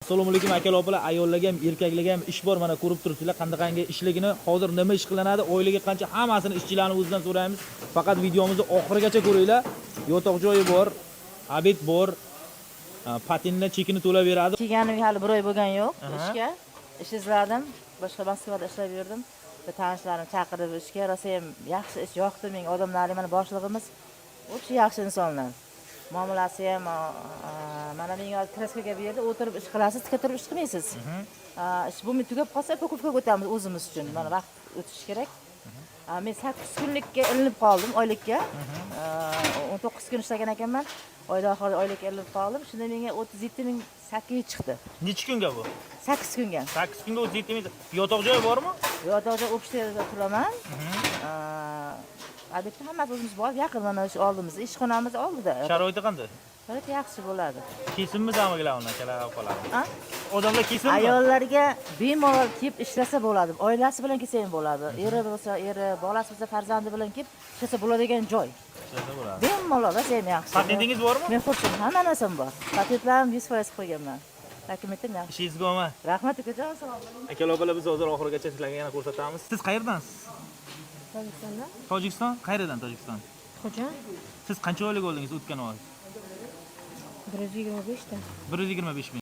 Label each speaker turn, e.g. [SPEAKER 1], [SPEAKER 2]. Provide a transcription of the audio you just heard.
[SPEAKER 1] Assalomu alaykum, akalar, opalar. Ayollarga ham, erkaklarga ham ish bor. Mana, ko'rib turibsizlar qanaqangi ishligini. Hozir nima ish qilinadi, oyligi qancha, hammasini ishchilarni o'zidan so'raymiz. Faqat videomizni oxirigacha ko'ringlar. Yotoq joyi bor, обед bor, patentdan chekini to'lab beradi.
[SPEAKER 2] Kelganimga hali bir oy bo'lgani yo'q. Ishga ish izladim, boshqa Moskvada ishlab yurdim. Bir tanishlarim chaqirib ishga. Rosayam yaxshi ish, yoqdi menga odamlari. Mana, boshlig'imiz вообще yaxshi insonlar, muomalasi ham. Mana, menga hozir краска ga berdi, o'tirib ish qilasiz, tika turib ish qilmaysiz. Ish bo'lmay tugab qolsa, упаковка ga o'tamiz o'zimiz uchun. Mana, vaqt o'tishi kerak. Men 8 kunlikka ilinib qoldim oylikka. 19 kun ishlagan ekanman, oyda oxirida oylikka ilinib qoldim. Shunda menga 37 800 chiqdi.
[SPEAKER 1] Necha kunga bu?
[SPEAKER 2] 8 kunga.
[SPEAKER 1] 8 kunga 37 ming. Yotoq joyi bormi?
[SPEAKER 2] Yotoq joy общий da turaman. Обед da hammasi o'zimiz borib, yaqin, mana shu oldimizda, ishxonamiz oldida.
[SPEAKER 1] Sharoiti qanday?
[SPEAKER 2] Sharoit yaxshi bo'ladi.
[SPEAKER 1] Kelsinmi главное, akalar, opalar?
[SPEAKER 2] A?
[SPEAKER 1] Odamlar kelsinmi?
[SPEAKER 2] Ayollarga bemalol kelib ishlasa bo'ladi. Oilasi bilan kelsa ham bo'ladi, eri bo'lsa eri, bolasi bo'lsa farzandi bilan kelib ishlasa bo'ladigan joy.
[SPEAKER 1] Ishlasa bo'ladi.
[SPEAKER 2] Bemalol, rosa ham yaxshi.
[SPEAKER 1] Patentingiz bormi?
[SPEAKER 2] Men xursand, hamma narsam bor, patentlarim 100% qo'yganman, dokumentim yaxshi.
[SPEAKER 1] Ishingizga omad.
[SPEAKER 2] Rahmat, ukajon, sog' bo'ling.
[SPEAKER 1] Akalar, opalar, biz hozir oxirigacha sizlarga yana ko'rsatamiz. Siz qayerdansiz?
[SPEAKER 3] Tojikistondan.
[SPEAKER 1] Tojikiston. Qayerdan Tojikiston?
[SPEAKER 3] Xo'jand.
[SPEAKER 1] Siz qancha oylik oldingiz o'tgan oy?
[SPEAKER 3] 125 ta.
[SPEAKER 1] 125 ming.